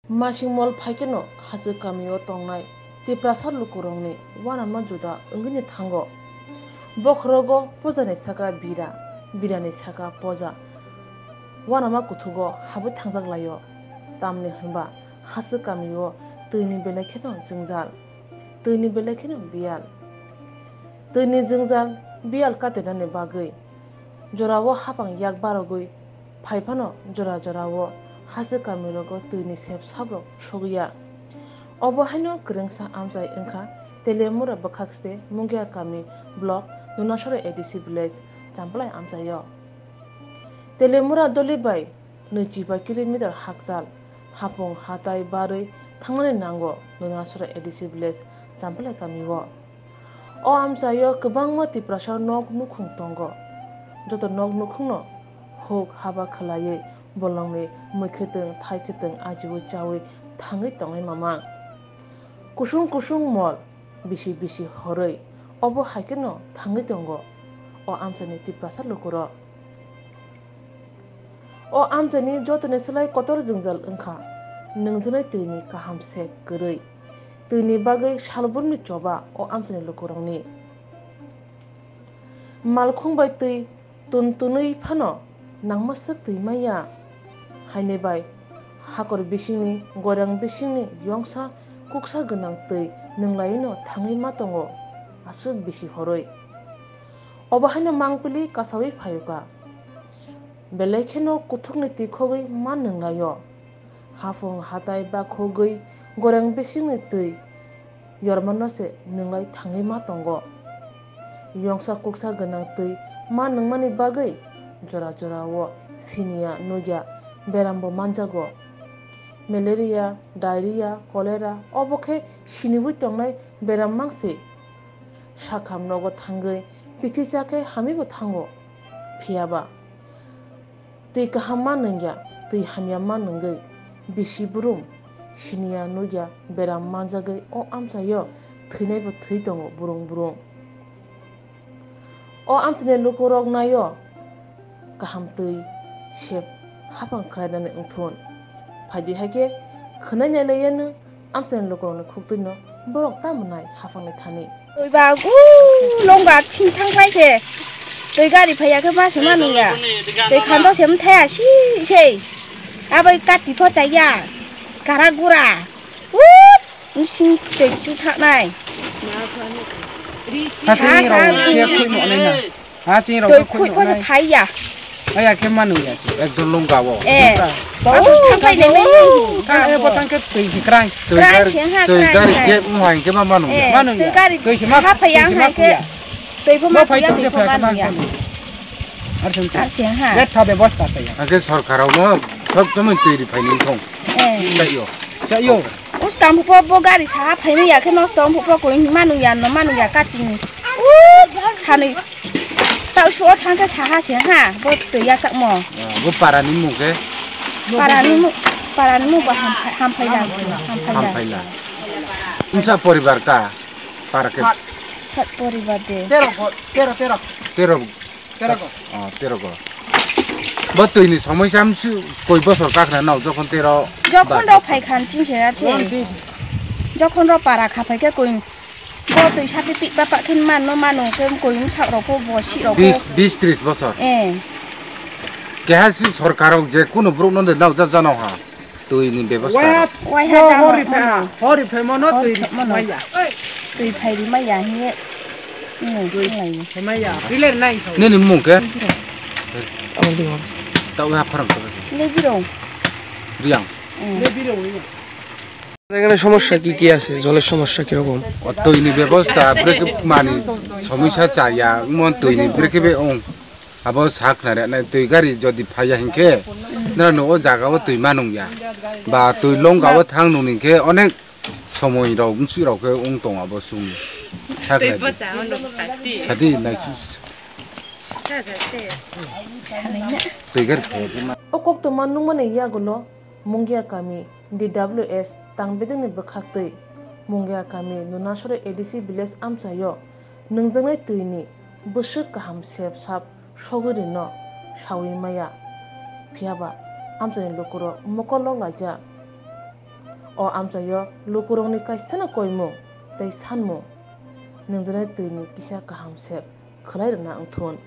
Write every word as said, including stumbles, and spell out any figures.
Masing mol phaikheno hachwk kamio tongnai Tiprasa lukurokni uanama juda wngwini thango. Bokhorogo pojani saka bira, birani saka poja, uanama kuthugo habwi thangjak laio. Tamni hwnba hachwk kamio twini belai kheno jwngjal, twini belai kheno biyal. Twini jwngjal biyal katinani bagwi jorao hapang yak barogwi phai phano jora jorao hachwk kamirogo twini sep saprok sogwi ya. Obo haino kwrwngsa amchai wngkha Telemura bwkhakste Mungia kami block Nunasora A D C village Champlai amchaio. Telemura doli bai nwichiba kilometer hakchal hapung hatai barwi thangnani nango Nunasora A D C village Champlai kamio. O amchaio kwbangma Tiprasa nok nukhung tongo. Joto nok nukhungno huk haba khwlaiwi bolongni mui khwtwng, thai khwtwng ajiui chaui thangwi tongnai mamang. Kusung kusung mol, bisi bisi horwi obo hai kheno thangwi tongo o amchaini Tiprasa lukurok. O amchaini jotoni slai kotor jwngjal wngkha nwngjwnai twini kaham sep kwrwi. Twini bagwi salbumni choba o amchaini lukurokni. Malkhung bai twi tun tunwi phano nangma swk twi maya. Haini bai hakor bisingni, goirang bisingni yongsa kuksa gwnang twi nwnglaino thangwi ma tongo aswk bisi horwi. Obo haino mangpili kasaui phaiyokha. Belai kheno kuthukni twi khogwi ma nwnglaio. Hafung hatai bakhogwi goreng bisingni twi yormano se nwnglai thangwi ma tongo. Yongsa kuksa gwnang twi ma nwngmani bagwi jora jorao siniya nugya berambo manjago. Malaria, diarrhea, cholera obo khe siniwi tongnai beram mangsi. Sakham nogo thangwi pithi cha khe hamwibo thango. Phiyaba twi kaham ma nungya, twi hamya ma nungwi bisi brum siniya nugya beram manjagwi o amchaio thwinaibo thwi tongo burung burung. O amchaini lukurok naio kaham twi sep hapang khlainani wngthun. Phaidi hai khe khwnai nai laiya nw amchaini lukurokni khuktwino borok tamo nai hapangni thani. Twi ba gu longba ching thang khlai se. Twi gari phaiya khe ma se ma nungya. Twi khando se mthaya si se. Abai kati pho chaya. Kara gura. Ut! Mising twi chu thaknai. Ha, chini rok khe khuimo nai na. Ha, chini rok khe khuimo nai. Phaiya. Aya khe manu ya. Ekdom longga o. Eh. Tamo thapai de menu. Kan e botang khe twi krai. Twi gari, twi gari khe mo hai khe ma manu ya. Manu ya. Twi gari ha phaiya hai khe. Twi pho ma phaiya, twi pho manu ya. Ar seng ha. Ar seng ha. Betha bebosta phaiya. Ake sorkar rok no sob somoi twi ri phai ni thong. Eh. Chaiyo. Chaiyo. Us kam pho bo gari saha phaimaya khe nosto wng pho koi manu ya no manu ya cutting. U sanwi tau suo thang khe saha se ha bo twi yachakmo. Ah, bo para ni mung khe? Para ni mung, para ni mung bo ham, ham phaila, ham phaila. Ham phaila. Unsa poribar ka para khe? Sat poribar de. Tero, tero, tero. Tero. Tero go. Oh, tero go. Bo twi ni somoi sam su koi bosor kakhna nao jokhon tero. Jokhon ro phai khan chin se ya se. Jokhon ro para kha phai khe koi bo twi sati tik pa pa khin man no mano khe koi sak rok ko bo si rok ko. Bis, bis tris bosor. Eh. Keha si sorkar rok je kuno bruk no de nao ja jano ha. Twi ni bebosta. Waiha jamo hori phai mano. Hori phai mano twi ri maya. Twi phai ri maya hiye. Twi phai maya. Nini mung khe? Tau ha pharang to. Lebirong. Riang. Lebirong. এখানে সমস্যা কি কি আছে? জলের সমস্যা কিরকম? Twi ni bebosta brekhe mani somisa chaya mon twi ni brekhe be ong. Abo sak nai rwnai twi gari jodi phaiya hinkhe nang no o jaga o twi manung ya ba twi longa o thang nung hinkhe onek somoi rok bwswk rok khe wng tong abo sung sak nai sadi nai su. Twi gari phaiya khe ma. O koktwma nungmani yagulo Mungia kami D W S tangbedengni bwkhaktwi Mungia kami Nunasora A D C village amchaio nwngjaknai twini bwswk kaham sep sap sogwi rwino saui maya. Phiyaba amchaini lukurok mokol lok laijak. O amchaio lukurokni kaisano koimung tei sanmung nungjaknai twini kisa kaham se khwlai rwna wngthun.